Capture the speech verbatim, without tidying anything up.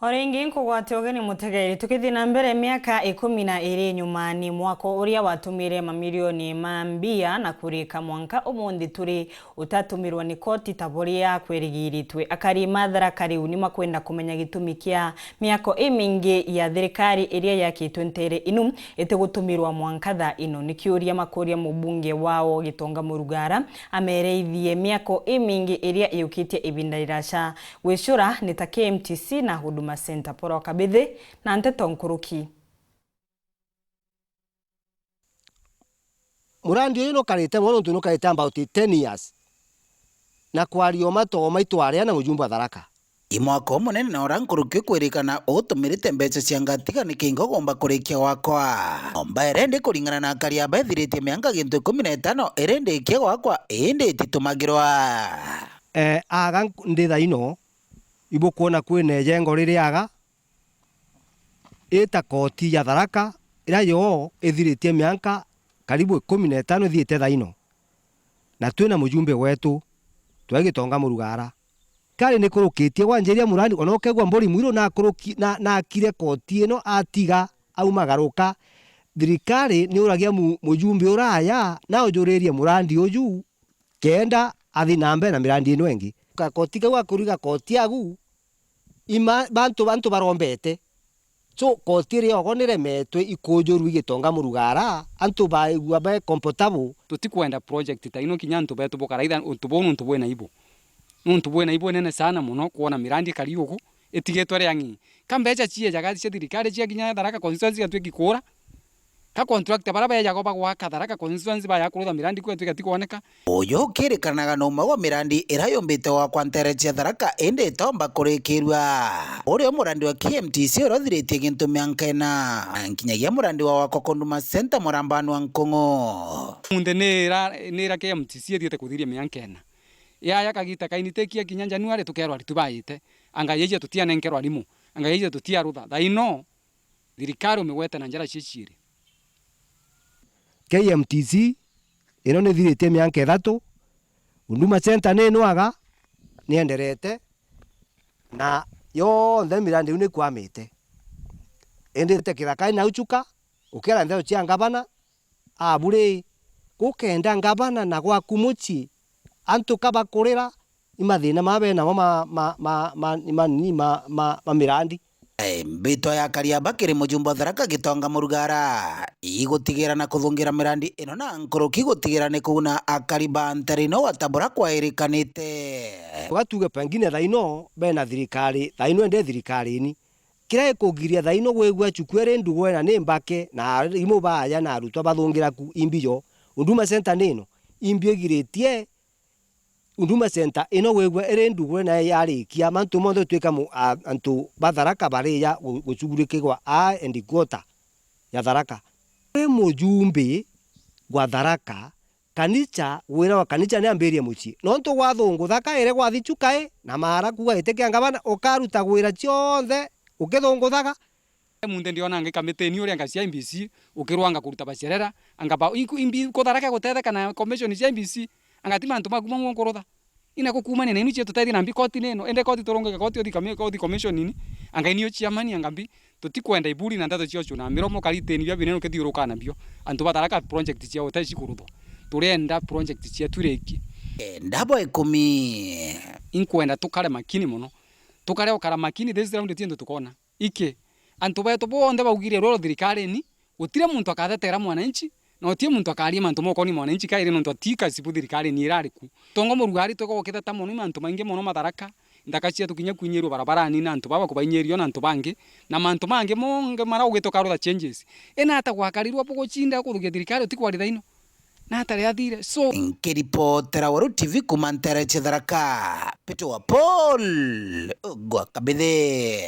O ringi nkugwate ugeni mutegeri, tukithii na mbere, miaka ikumi na iri nyuma ni mwako uria watumire mamilioni ma mbia na kurika mwanka umunthi turi utatumirwa ni koti ta buria kwirigiritwe. Akari ma Tharaka riu ni makwenda kumenya gitumi kia miako imingi ya thirikari iria yakitwe ntere inu itigutumirwa mwanka thaa ino. Ni kiuria makuria mubunge wao Gitonga Murugara amereithie miako imingi iria yukitie ibinda riraca. Gwicura ni ta K M T C na Huduma Center. Paul Kabithi na nteto nkuruki. Murandi uyu nukarite mono, nontu nukarite about ten years, na kwaria uma tooma itwaria na mujumbe wa Tharaka. I mwako munene na uria nkuruki ukwirikana utumirite mbeca cia ngatiga, ni kingo ugomba kurikia gwakwa. Nyomba iria indi kuringana na akari aba ithiritie mianka gintu ikumi na itano iri ndikie gwakwa, indi ititumagirwa. Eh, aga nk-, ndi thaino, ibukwona kwina ijengo riri aga, ita koti ya Tharaka, iria yo ithiritie mianka karibu ikumi na itano ithiite thaino, na twina mujumbe wetu, twa Gitonga Murugara. Kari nikurukitie gwanjiria murandi, ona ukegua Mburi Mwiru nakuruki-, na, nakire koti ino atiga aumagaruka. Thirikari niuragia mu-, mujumbe uraya na ujuririe murandi uju kenda athi na mbere na mirandi ino ingi. Gakoti kau gakuriga koti agu, ima-, bantu, bantu barombete. So, koti iri ogo niremetwe ikujurua i Gitonga Murugara, antu baigua be comfortable. Tutikwenda project ta ino kinya antu betu bukara, either untu buu nuntu bwina ibu. Nuntu bwina ibu inene sana mono kwona mirandi ikari ugu itigitwe ria ng'i. Ka mbeca ciejaga cia thirikari cia kinya Tharaka constituency igatwiki kuura. Ka contractor baria bejaga bagwaka Tharaka constituency baja kurutha mirandi kwetu igati kwoneka. Uyu ukirikanaga na umwe wa mirandi iria yumbite gwakwa ntere cia Tharaka indi itomba kurikirua. Urio murandi wa K M T C uria uthiritie gintu mianka ina. Nkinyagia murandi wa gwakwa Huduma Center Murambani wa Nkungu. Munthe nira, nira K M T C ithiite kuthiria mianka ina. Yaya kagita kaini tekia kinya January tukerwa aritu baite. Anga yeija tutianenkerwa arimu. Anga yeija tutiarutha. Thaino, thirikari umigwete na njara cia ciiri. K M T C ino nithiritie mianka ithatu, Huduma Center ni inwaga, nienderete, na yonthe mirandi iu nikwamite. Indi te kithakani na uchuka, ukera ntheo cia ngavana, aburi, gukenda ngavana na gwaku mucii, antu ka bakurira, i mathina maa benamo ma, ma, ma, ma, ma, ma, ma, ma mirandi. Eh, mbitwa ya Kariaba kiri mujumbe wa Tharaka Gitonga Murugara igutigira na kuthungira mirandi ino na nkuruki gutigira ni kuuna akari ba ntere ino watabura kwairikanite. Ugatuge pengine thaino bena thirikari, thaino ende thirikarini. Kiria gikugiria thaino gwigua chuku iri ndugwe na ni mbake, na arimu baya na arutwa bathungira ku imbijo. Huduma Center ni ino, imbi igiritie, Huduma Center ino wigua iri ndugure nayo yarikia, mantu monthe gutwika mu-, a-, antu ba Tharaka barija gu-, gucugurikirwa a headquarter ya Tharaka. Wi mujumbe gwa Tharaka, kanicha, wira wa kanicha ni ambirie mucii. Nontu gwa thungu thaka iri gwathi chukai, na mara kuga giti kia ngavana, ukaruta gwira cionthe ukithunguthaga. Munthe ndiona anga kamitini uria anga cia I B C, ukirwanga kuruta bacerera, anga ba, inku-, imbi kutharaka gutetheka na commission cia I B C, anga ti mantu maku mau nkurutha. Ina kukumania na inu cia tutethia na mbi koti neno, ende koti turungike koti uthi kami-, uthi commission ini, anga inio chairman anga mbi, tutikwenda iburi na ndeto cio cio na miromo karitini bia binene ukithiuruka nabio. Antu ba Tharaka project cia uteci kuruthwa. Turenda project cia turiki. Ndabo ikumi. Inkwenda tukare makini mono. Tukare ukara makini, this round ti antu tukona. Iki, antu betu bonthe baugire rworo thirikarini, gutiri muntu akathetera mwananchi, na gutiri muntu akaria mantu mokoni mwananchi kairi nontu ati kacibu thirikarini irari ku. Tongo Murugari twega gukitheta mono i mantu maingi mono Matharaka, nthaka cietu kinya kwinyirua barabarani na antu baba kubainyirio na antu bangi, na mantu mangi monge mara ugite ukarutha changes. Ina ata gwakarirwa bugucinda kuthukia thirikari utikwaritha ino? Na ata riathire? So, nkiripotera Weru T V kuma ntere cia Tharaka, Peter wa Paul, gwa Kabithi.